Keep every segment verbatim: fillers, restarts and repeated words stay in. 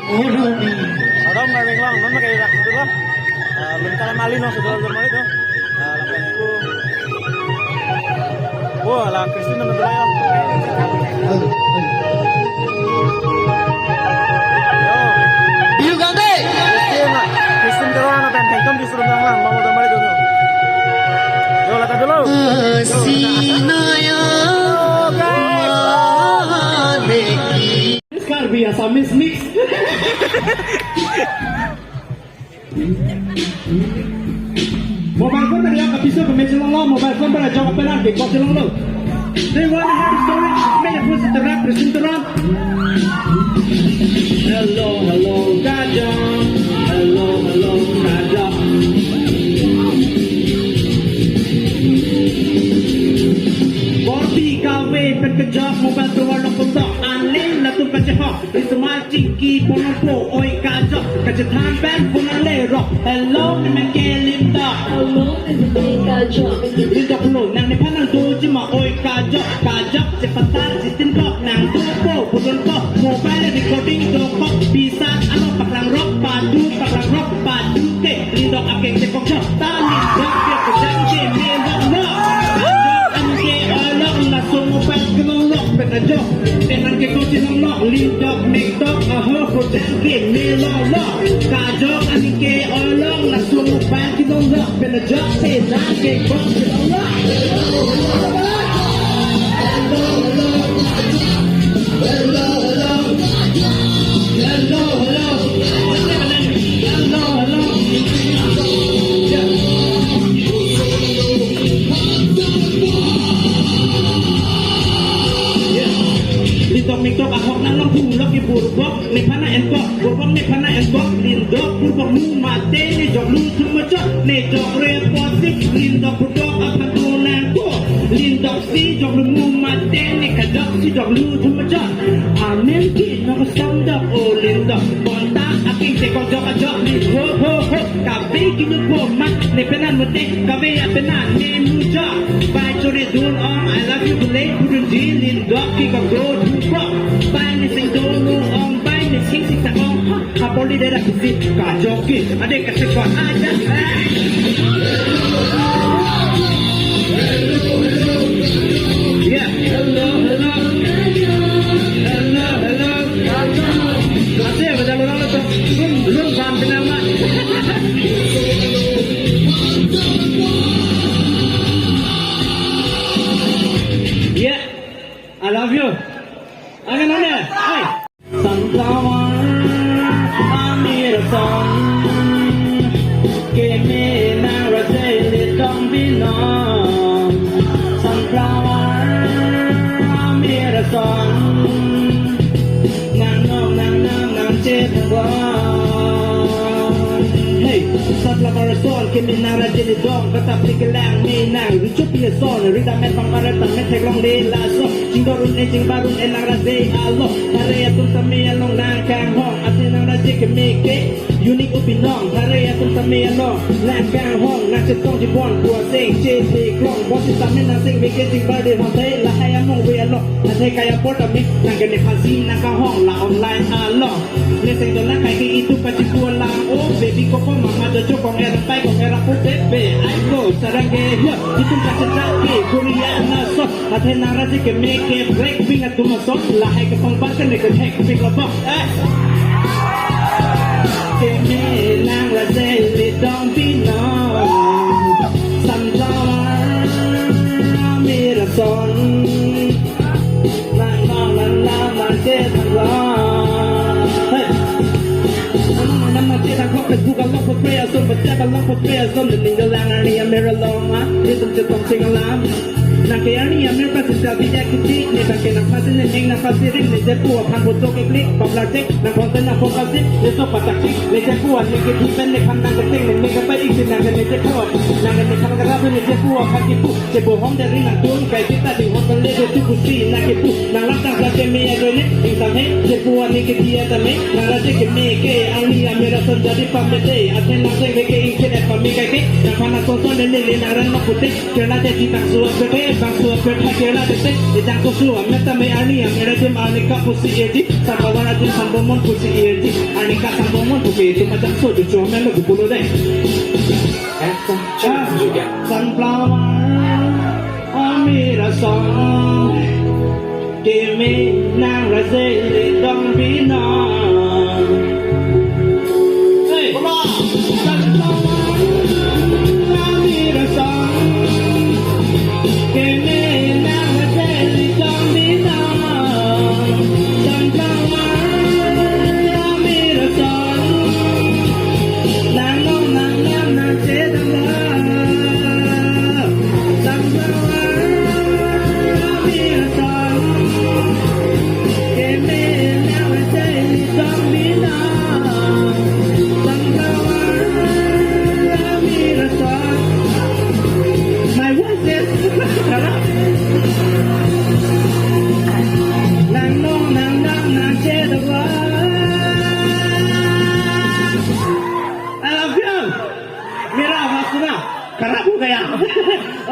Adam na benglang non kayak rak itu lah. Ah, belum kalah mali no sudah belum itu. Ah, lapen ku. Wah, la Christian naman tuh ya. Yo. Biu Gandhi. Christian, Christian terang apa yang pengkom di suruh lang lang mau tambah itu. Yo, lata dulu. Yo, lata. Sinaya. Yo, guys. Maneki. Karbi Assamese mix. Mobile phone pen ajok kapiso keme chelonglo, mobile phone pen ajok kapenan ke kok chelonglo. They want to have a story, many voices to rap, listen to rap. Hello, hello, kajok. Hello, hello, kajok. Korte kave pen kejok, mobile tovar lo kotok, anle latum kachehok. Ismail Chingki ponopo oi kajok, kachethan pen phone le rok. Hello, ne men ke Linda. Hello, ne men ke kajok. Linda pulo, nang nephan nangdoji ma oi kajok. Kajok chepatar chitin kok nangdopo, budon kok. Mobile recording dokok, bisa ano paklang rok, padu paklang rok, padu ke. Lindok akeng chekok jok, ta Lindok ke kejang ke melok lok. Kajok anke olok, laso mobile kelong lok pen ajok. Pen anke kok chelong lok, Lindok mektok, aho kejang ke melok lok. Kajok anke olok, laso mobile kelong lok pen ajok, pen anke kok chelong lok. Hello, hello. Hello, hello. Hello, hello. Hello, hello. Yeah. Lindok mektok ahok nang long pulok ke burbok, nephan nang-enkok, burbok nephan nang-enkok, Lindok burbok mu mate nejok lu thum machot, nejok re posik, Lindok burbok aphan tu nangkok, Lindok si jok lu mu mate ne kajok si jok lu thum machot. Amen ki no sam jok o Lindok. Bonta aking chekok jok ajok ni ho ho ho. Kabe ki nu po mat ne penan mate kabe apenan ne mu jok. Bai chori dun ong I love you bule pudun ji Lindok ki kok go thu kok. Bai ne sing do nu ong bai ne sing sing sa ong ha. Kapoli dera kisi kajok ke ade kasih kuat aja. Ya, hello, hello. Hello, hello. Masih ada orang tu. Belum, belum bang kenal mak. Ya, I love you. Angan angan. Hai. Sunflower, amir son, keme nang rajai le tong binong. Sunflower, amir son, nang nong nang nang nang chetong. Hey, sunflower son, keme nang rajai le tong, katap le kelang me nang, richup le son, rida met bang karet, met theklong le lason. Chingdorun e chingbarun e nang rajai alo. Thare atum tame along nang kanghong. Ase nang rajai keme ke unique u binong. Thare atum tame along nang kanghong. Nang chetong chibon kua seng che theklong. Bosi tame nang seng veke chingbar de hote. Lahai among ve along. Ase kaya por tame nang kene phasi nang kanghong la online along. Neseng dona kai ke itu kachipu alam. Oh, baby koko mama jojo kong era pai kong era pu bebe. Ai ko sarang ke yo. Itum kachechak ke Korea na so. Athe nang rajai keme ke break ping atum ason lahai kepangbar kene ke hek ping labak. Eh. Keme nang rajai le tong binong. Sunflower, amir son. Nang nong nang lam nang chetong. Hey. Nang nang nang chetong Facebook along put prayer zone, WhatsApp along put prayer zone. Ning dolang ani amir along ah. Itum chetong sing alam. Nang ke ani amir pasi sabi ya kiti, ne bang ke nang pasi ne ning nang pasi ring ne jepu aphan photo ke klik, popular tek, nang konten nang focus tek, ne so patak tik, ne jepu an ne ke dupen ne kham nang keteng ne ne kapai ik nang ke ne jepu an, nang ke ne kham karabu ne jepu aphan kipu, jepu hong dari nang tun kai kita di hotel le jepu kusi nang kipu, nang latang sa ke me ajo ne, ing samhe, jepu an ne ke dia tame, nang rajai keme ke, ani amir ason jadi pamete, athe nang seng ke ing ke pame kai ke, nang khana son son ne ne nang ran ma pute. Kerala de di bangso apet, bangso apet ha Kerala de te. Ejang ko su amet tame ani amir adim ani kapusi edi. Sambawar adim sambomon pusi edi. Kata bomon buke itu macam so cucu amen lo buku lo deh. Sunflower, amira song. Keme nang rajeli dong binong. Hey, come on. Sunflower, amira song. Keme nang rajeli dong binong. Sunflower, amira song. Nang nong nang nang nang che dong lo. Sunflower, amira song. Keme nang rajeli dong binong. Sunflower, amira song. My voice is nang nong nang nang nang che dong lo. I love you. Mera awaaz suna kharap ho gaya.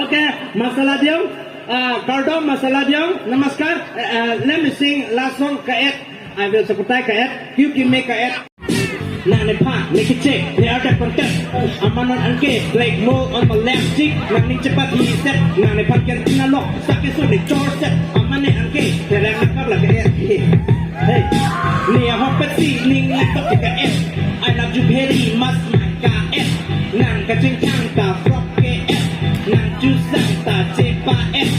Okay, masala diong, ah, kardom masala diong. Namaskar. Eh, eh, let me sing last song ka-et. I will support ka-et. Kyunki me ka-et. Nangnephan ne kecheng ne adap contact. Aman non anke black mole on my left cheek. Nangning chepat hi set. Nangnephan ken tina lok. Sake so ne chor set. Aman ne anke terang nakap lake et. Hey. Ne ahok pet si ning laptop ke ka-et. I love you very much my ka-et. Nang kachingthang ta frock ke-et. Nang chusang ta chepa-et.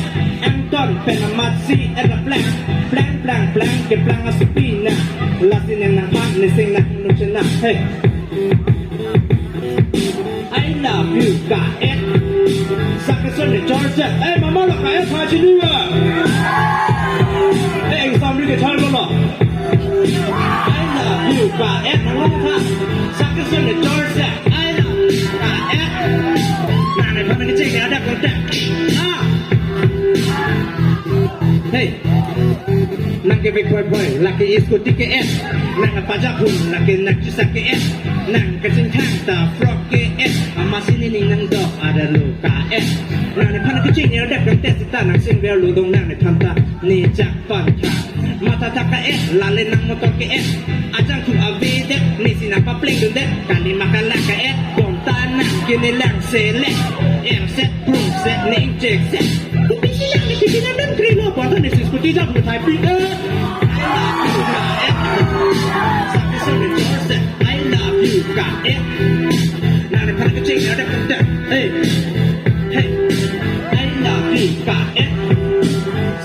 Angton pen amat si et la plang. Plang plang plang keplang asopi na. Lasi ne nangphan ne sing nang nung chena. Hey. I love you ka-et. Sake so ne chor set. Eh, mama lo ka-et pha chini ya. Eh, exam ri ke chor lo. I love you ka-et. Nang lo tha. Sake so ne chor set. I love you ka-et. Nangnephan ne kecheng ne adap contact. Ah. Hey. Nang kevek poi poi, lake scooty ke-et. Nang pajak hun, lake nang chusang ke-et. Nang kachingthang ta frock ke-et. Amatsi nening nang do adap lo ka-et. Nangnephan kecheng ne adap contact sita nang sing ver lo dong nangnephan ta ne jak pon tha. Matha ta ka-et, lale nang motor ke-et. Ajangthu avedet, nesi nang papleng dundet. Kali ma kala ka-et, bonta nang kene lang selek. Em set, plung set, ne injek set. Kopi si lang ne pisi nang dam kri lo, bonta nesi scooty jam ko thai pi. Eh. I love you ka-et. Sake so ne chor set. I love you ka-et. Nangnephan kecheng ne adap contact. Hey. Hey. I love you ka-et.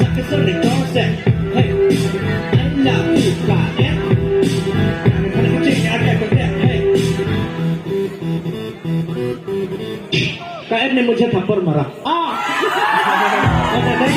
Sake so ne chor set. Hey. I love you ka-et. Nangnephan kecheng ne adap contact. Hey. Ka-et ne mujhe thappad mara. Ah. Okay, thank you.